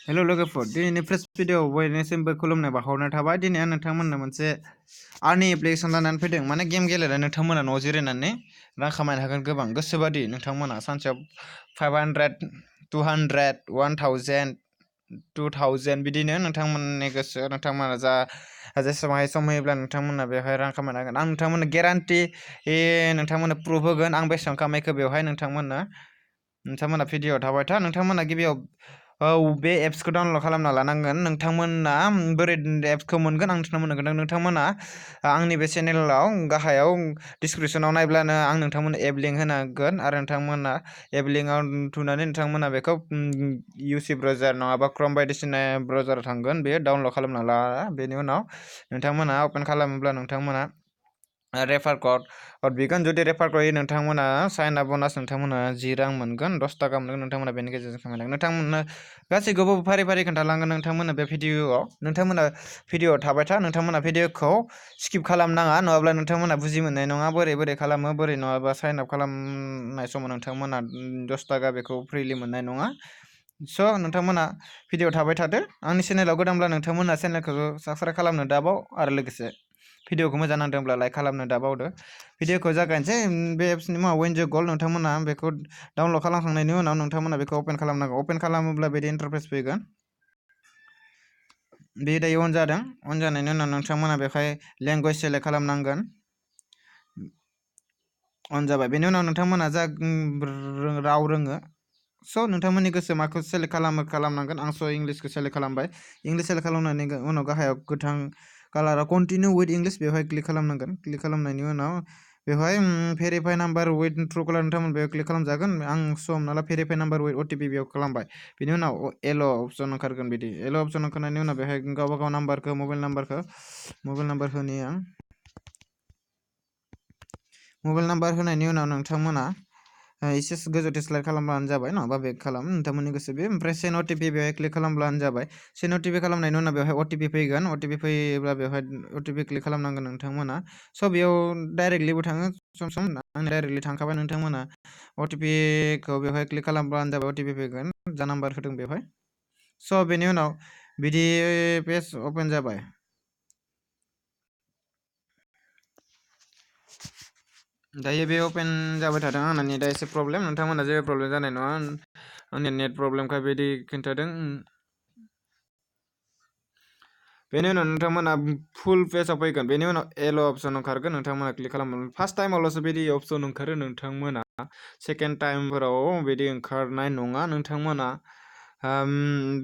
हेल' लोगोफोर दिनैनि first video बयनिसिमबो खुलुमनाय बावहरनाय थाबाय दिनै आं नोंथांमोननो मोनसे आर्नि एप्लिकेसन लानानै फैदों माने गेम गेलेनानै नोंथांमोना न'आव जिरायनानै रां खामायनो हागोन गोबां गोसोबादि नोंथांमोना सानसेयाव 500 200 1000 2000 बिदिनो नोंथांमोननि गोसो नोंथांमोना जा जेसेबां सम होयोब्ला नोंथांमोना बेवहाय रां खामायनो हागोन आं नोंथांमोननो गेरान्टि नोंथांमोननो प्रुफ होगोन आं बेसेबां खामायखो बेवहाय नोंथांमोना भिडिअ थाबाय था नोंथांमोना गिबियाव बे एप्सखौ डाउनलड खालामना लानांगोन नोंथांमोना बोरै एप्सखौ मोनगोन आं नोंथांमोननो नोंथांमोना आंनि बे चेनेलाव गाहायाव डिसक्रिपसनाव नायब्लानो आं नोंथांमोननो एप लिंक होनांगोन आरो नोंथांमोना एप लिंकआव थुनानै नोंथांमोना बेखौ UC ब्राउजार नङाबा क्रम बायदिसिना ब्राउजाराव थांगोन बेयो डाउनलड खालामना ला बेनि उनाव नोंथांमोना अपेन खालामोब्ला नोंथांमोना रेफार कड बिगोन जुदि रेफार कड नोंथांमोना साइन आप बनास नोंथांमोना 10 रां मोनगोन 10 थाखा मोनगोन नोंथांमोना बेनि गेजेरजों खामायनांगोन नोंथांमोननो गासैखौबो फारि फारि खोन्थालांगोन नोंथांमोना बे भिडिअआव नोंथांमोना भिडिअ थाबाय था नोंथांमोना भिडिअखौ स्किप खालामनाङा नङाब्ला नोंथांमोना बुजि मोननाय नङा बोरै खालामो बोरै नङाबा साइन आप खालामनाय समाव नोंथांमोना 10 थाखा बेखौ फ्रिलि मोननाय नङा स' नोंथांमोना भिडिअ थाबाय थादो आंनि चेनेलाव गोदानब्ला नोंथांमोना चेनेलखौ साबस्क्राइब खालामनो दाबाव आरो लोगोसे भिडिअखौ मोजां नांदोंब्ला लाइक खालामनो दाबावदो भिडिअखौ जागायनोसै बे एप्सनि मुङा विन द गोल्ड नोंथांमोना बेखौ डाउनलड खालामखांनायनि उनाव नोंथांमोना बेखौ अपेन खालामनांगौ अपेन खालामोब्ला बिदि इन्टारफेस फैगोन बे दायो अन जादों अन जानायनि उनाव नोंथांमोना बेवहाय लेंगुवेज सेलेक्ट खालामनांगोन अन जाबाय बेनि उनाव नोंथांमोना जा राव रोङो स' नोंथांमोननि गोसो माखौ सेलेक्ट खालामनांगोन आं स' इंलिसखौ सेलेक्ट खालामबाय इंलिस सेलेक्ट खालामनायनि उनाव गाहायाव गोथां कालाराव कन्टिनिउ विथ इंलिस बेवहाय क्लिक खालामनांगोन क्लिक खालामनायनि उनाव बेवहाय verify number with Truecaller नोंथांमोन बेयाव क्लिक खालामजागोन आं सम नाला भेरिफाइ नाम्बार विथ OTP बेयाव खालामबाय बेनि उनाव एल' अपसन ओंखारगोन बिदि एल' अपसन ओंखारनायनि उनाव बेवहाय गावबा गाव नाम्बारखौ मबाइल नाम्बार होनाया मबाइल नाम्बार होनायनि उनाव नोंथांमोना एसे गोजौ स्लाइड खालामब्लानो जाबाय नङाबा बेक खालाम नोंथांमोननि गोसो बे ओमफ्राय सेन OTP बेवहाय क्लिक खालामब्लानो जाबाय सेन OTP खालामनायनि उनाव बेवहाय OTP फैगोन OTP फैयोब्ला बेवहाय OTP क्लिक खालामनांगोन नोंथांमोना स' बेयाव डाइरेक्टलिबो थाङो सम आं डाइरेक्टलि थांखाबाय नोंथांमोना OTPखौ बेवहाय क्लिक खालामब्लानो जाबाय OTP फैगोन जा नाम्बार होदों बेवहाय स' बेनि उनाव बिदि पेज अपेन जाबाय दायो बे अपेन जाबाय थादों आंना नेटआ एसे प्रब्लेम नोंथांमोना जेबो प्रब्लेम जानाय नङा आंनि नेट प्रब्लेमखाय बिदि खिन्थादों बेनि उनाव नोंथांमोना फुल पेजआव फैगोन बेनि उनाव एल' अपसन ओंखारगोन नोंथांमोना क्लिक खालामगोन फार्स्ट टाइमावल'सो बिदि अपसन ओंखारो नोंथांमोना सेकेन्ड टाइमफोराव बिदि ओंखारनाय नङा नोंथांमोना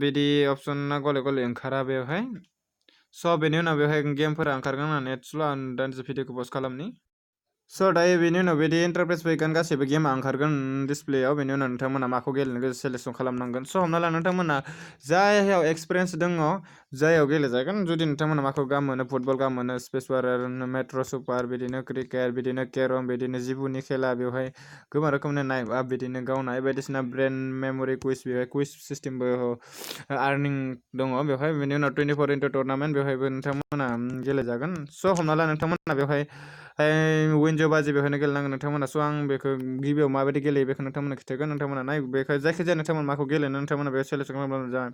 बिदि अपसना गले गले ओंखारा बेवहाय स' बेनि उनाव बेवहाय गेमफोरा ओंखारगोन आं नेट स्ल' आं दान्दिसे भिडिअखौ पस्ट खालामनि स' दायो बेनि उनाव बिदि इन्टारफेस फैगोन गासैबो गेमा ओंखारगोन डिसप्लेयाव बेनि उनाव नोंथांमोना माखौ गेलेनो गोसो सेलेक्सन खालामनांगोन स' हमना ला नोंथांमोना जायहाव एक्सपिरियेन्स दङ जायहाव गेलेजागोन जुदि नोंथांमोना माखौ गाहाम मोनो फुटबल गाहाम मोनो स्पेस वारार मेट्र' सुपार बिदिनो क्रिकेट बिदिनो केरम बिदिनो जिबुनि खेला बेवहाय गोबां रोखोमनि नायबा बिदिनो गावनाय बायदिसिना ब्रेन मेम'रि कुइज बेवहाय कुइज सिस्टेमबो आर्निं दङ बेवहाय बेनि उनाव 24x टुर्नामेन्ट बेवहायबो नोंथांमोना गेलेजागोन स' हमना ला नोंथांमोना बेवहाय विनज' बाजि बेवहायनो गेलेनांगोन नोंथांमोना स' आं बेखौ गिबियाव माबायदि गेलेयो बेखौ नोंथांमोना खिन्थागोन नोंथांमोना नाय बेखौ जायखिजाया नोंथांमोना माखौ गेलेनो नोंथांमोना बेयाव सेलेक्सन खालामब्लानो जागोन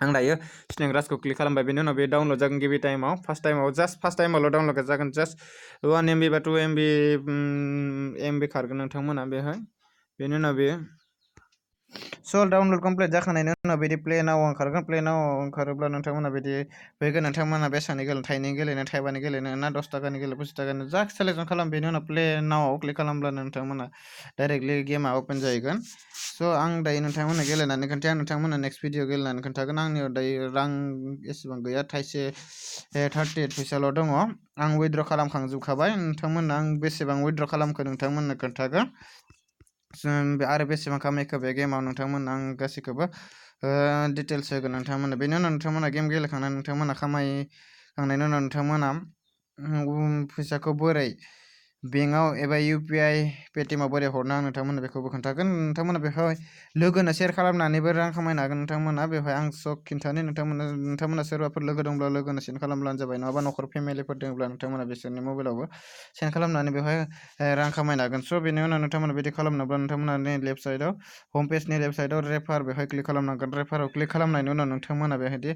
आं दायो स्नेक रासखौ क्लिक खालामबाय बेनि उनाव बे डाउनलड जागोन गिबि टाइमाव फार्स्ट टाइमावल' डाउनलड जागोन जास्ट 1 MB बा 2 MB खारगोन नोंथांमोना बेहाय बेनि उनाव बे स' डाउनलड कमप्लिट जाखांनायनि उनाव बिदि प्ले नाव ओंखारगोन प्ले नाव ओंखारोब्ला नोंथांमोना बिदि फैगोन नोंथांमोना बेसेबांनि गेलेनो थाइनै गेलेनो थाइबानि गेलेनो ना 10 थाखानि गेलेनो 50 थाखानि जा सेलेक्सन खालाम बेनि उनाव प्ले नावआव क्लिक खालामब्लानो नोंथांमोना डाइरेक्टलि गेमा अपेन जाहैगोन स' आं दायो नोंथांमोना गेलेनानै खोन्थाया नोंथांमोना नेक्स्ट भिडिअ गेलेनानै खोन्थागोन आंनियाव दायो रां एसेबां गैया थाइसे 38 फैसाल' दङ आं उइथड्र खालामखांजोबखाबाय नोंथांमोना आं बेसेबां उइथड्र खालामखो नोंथांमोननो खोन्थागोन आरो बेसेबां खामायखो बे गेमाव नोंथांमोना आं गासैखौबो डिटेल्स होगोन नोंथांमोना बेनि उनाव नोंथांमोना गेम गेलेखांनानै नोंथांमोना खामायखांनायनि उनाव नोंथांमोना फैसाखौ बोरै बेंकआव एबा UPI पेटिएमआव बोरै हरनो आं नोंथांमोननो बेखौबो खोन्थागोन। नोंथांमोना बेवहाय लोगोनो शेयार खालामनानैबो रां खामायनो हागोन नोंथांमोना। बेवहाय आं खिन्थानो नोंथांमोना सोरबाफोर लोगो दंब्ला लोगोनो सेन्ड खालामब्लानो जाबाय, नङाबा न'खर फेमिलिफोर दंब्ला नोंथांमोना बिसोरनि मबाइलावबो सेन्ड खालामनानै बेवहाय रां खामायनो हागोन। स' बेनि उनाव नोंथांमोना बिदि खालामनोब्ला नोंथांमोना लेफ्ट साइडआव हम पेजनि लेफ्ट साइडआव रेफार बेवहाय क्लिक खालामनांगोन। रेफाराव क्लिक खालामनायनि उनाव नोंथांमोना बेवहायदि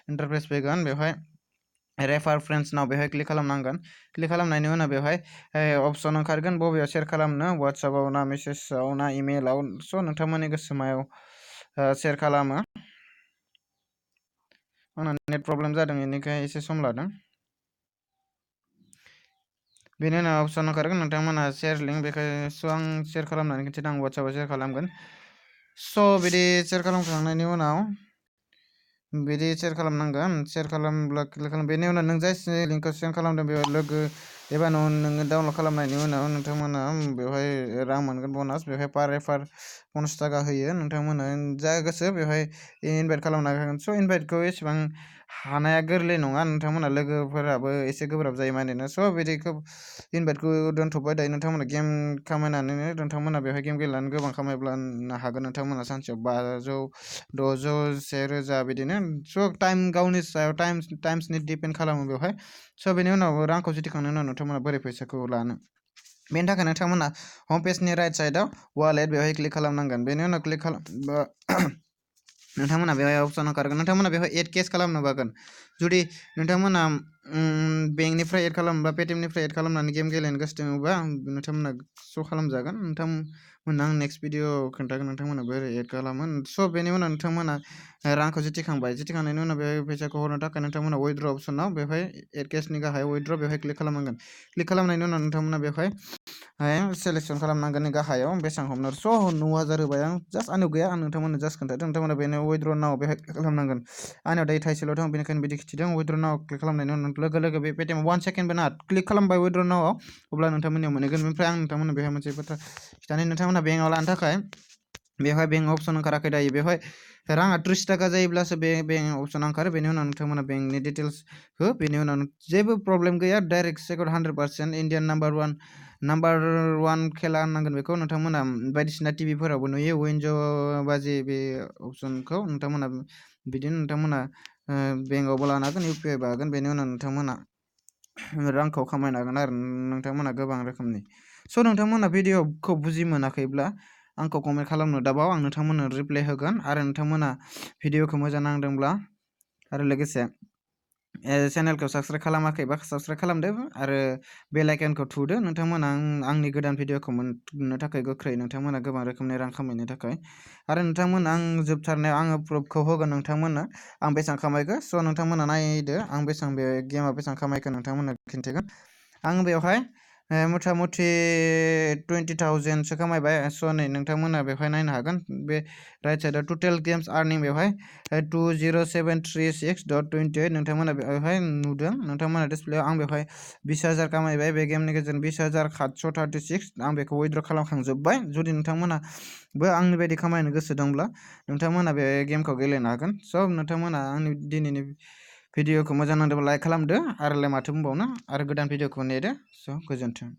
इन्टारफेस फैगोन। बेवहाय रेफार फ्रेन्ड्सनाव बेवहाय क्लिक खालामनांगोन। क्लिक खालामनायनि उनाव बेवहाय अपसन ओंखारगोन बबेयाव शेयार खालामनो, वाट्सएपआव ना मेसेजआव ना इमेलाव। स' नोंथांमोननि गोसो मायाव शेयार खालामो। आंना नेट प्रब्लेम जादों, बेनिखाय एसे सम लादों। बेनि उनाव अपसन ओंखारगोन नोंथांमोना शेयार लिंक, बेखाय स' आं शेयार खालामनानै खिन्थादों आं वाट्सएपआव शेयार खालामगोन। स' बिदि शेयार खालामखांनायनि उनाव बिदि शेयार खालामनांगोन। शेयार खालामब्ला क्लिक खालाम। बेनि उनाव नों जाय लिंकखौ सेन्ड खालामदों बेयाव लोगो एबा नोङो डाउनलड खालामनायनि उनाव नोंथांमोना बेवहाय रां मोनगोन बोनास। बेवहाय पार रेफार 50 थाखा होयो। नोंथांमोना जा गोसो बेवहाय इनभाइट खालामनो हागोन। स' इनभाइटखौ एसेबां हानाया गोरलै नङा। नोंथांमोना लोगोफोराबो एसे गोब्राब जायो मानिनो। स' बिदिखौ इनभाइटखौ दोनथ'बाय। दायो नोंथांमोना गेम खामायनानैनो नोंथांमोना बेवहाय गेम गेलेनानै गोबां खामायब्लानो हागोन। नोंथांमोना सानसेयाव 500, 600, 1000 बिदिनो। स' गावनि सायाव टाइम्सनि डिपेन्ड खालामो बेवहाय। स' बेनि उनाव रांखौ जुथिखांनायनि उनाव नोंथांमोना बोरै फैसाखौ लानो, बेनि थाखाय नोंथांमोना हम पेजनि राइट साइडआव वालेट बेवहाय क्लिक खालामनांगोन। बेनि उनाव क्लिक नोंथांमोना बेवहाय अपसन ओंखारगोन। नोंथांमोना बेवहाय एड केस खालामनोबो हागोन। जुदि नोंथांमोना बेंकनिफ्राय एड खालामोबा पेटिएमनिफ्राय एड खालामनानै गेम गेलेनो गोसो दङबा नोंथांमोना स' खालामजागोन। नोंथांमोना आं नेक्स्ट भिडिअ खोन्थागोन नोंथांमोना बोरै एड खालामो। स' बेनि उनाव नोंथांमोना रांखौ जुथिखांनायनि उनाव बेवहाय फैसाखौ हरनो थाखाय नोंथांमोना विथड्र अपसनाव बेवहाय एड केसनि गाहायाव विथड्र बेवहाय क्लिक खालामनांगोन। क्लिक खालामनायनि उनाव नोंथांमोना बेवहाय सेलेक्सन खालामनांगोन गाहायाव बेसेबां हमनो। स' 9000 होबाय आं। जास्ट आंनाव गैया, आं नोंथांमोननो जास्ट खोन्थादों। नोंथांमोना बेनो विथड्र नाव बेवहाय क्लिक खालामनांगोन। आंनाव दायो थाइसेल' दं, बेनिखायनो बिदि खिथिदों। विथड्र नाव क्लिक खालामनायनि उनाव लोगो लोगो बे पेटिएम 1 सेकेन्डबो नाङा, क्लिक खालामबाय विथड्र नावआव, अब्ला नोंथांमोननियाव मोनहैगोन। ओमफ्राय आं नोंथांमोननो बेवहाय मोनसे बाथ्रा खिथानो, नोंथांमोना बेंकआव लानो थाखाय बेवहाय बेंक अपसन ओंखाराखै दायो। बेवहाय राङा 30 थाखा जायोब्लासो बे बेंक अपसन ओंखारो। बेनि उनाव नोंथांमोना बेंकनि डिटेल्स हो। बेनि उनाव जेबो प्रब्लेम गैया, direct second 100% Indian number one खेला होननांगोन बेखौ। नोंथांमोना बायदिसिना टिभिफोरावबो नुयो विन्ज' बाजि बे अपसनखौ। नोंथांमोना बिदिनो नोंथांमोना बेंकआवबो लानो हागोन, UPIबो हागोन। बेनि उनाव नोंथांमोना रांखौ खामायनो हागोन आरो नोंथांमोना गोबां रोखोमनि। स' नोंथांमोना भिडिअखौ बुजि मोनाखैब्ला आंखौ कमेन्ट खालामनो दाबाव, आं नोंथांमोननो रिप्लाय होगोन। आरो नोंथांमोना भिडिअखौ मोजां नांदोंब्ला आरो लोगोसे चेनेलखौ साबस्क्राइब खालामाखैबा साबस्क्राइब खालामदो आरो बेल आइकनखौ थुदो। नोंथांमोना आंनि गोदान भिडिअखौ मोननो थाखाय गोख्रै नोंथांमोना गोबां रोखोमनि रां खामायनो थाखाय। आरो नोंथांमोना आं जोबथारनायाव आङो प्रुफखौ होगोन नोंथांमोननो आं बेसेबां खामायखो। स' नोंथांमोना नायदो आं बेसेबां बे गेमाव बेसेबां खामायखो नोंथांमोननो खिन्थागोन। आं बेवहाय मथा मथि 20,000सो खामायबाय। स' नै नोंथांमोना बेवहाय नायनो हागोन। बे राइट साइडआव टटेल गेम्स आर्निं बेवहाय 20736.28 नोंथांमोना बेवहाय नुदों। नोंथांमोना डिसप्लेआव आं बेवहाय 20,000 खामायबाय। बे गेमनि गेजेरजों 20,736 आं बेखौ विथड्र खालामखांजोब्बाय। जुदि नोंथांमोनाबो आंनि बायदि खामायनो गोसो दंब्ला नोंथांमोना बे गेमखौ गेलेनो हागोन। स' नोंथांमोना आंनि दिनैनि भिडिअखौ मोजां नांदोंब्ला लाइक खालामदो। आरोलाय माथो बुंबावनो, आरो गोदान भिडिअखौ नेदो। स' गोजोन्थों।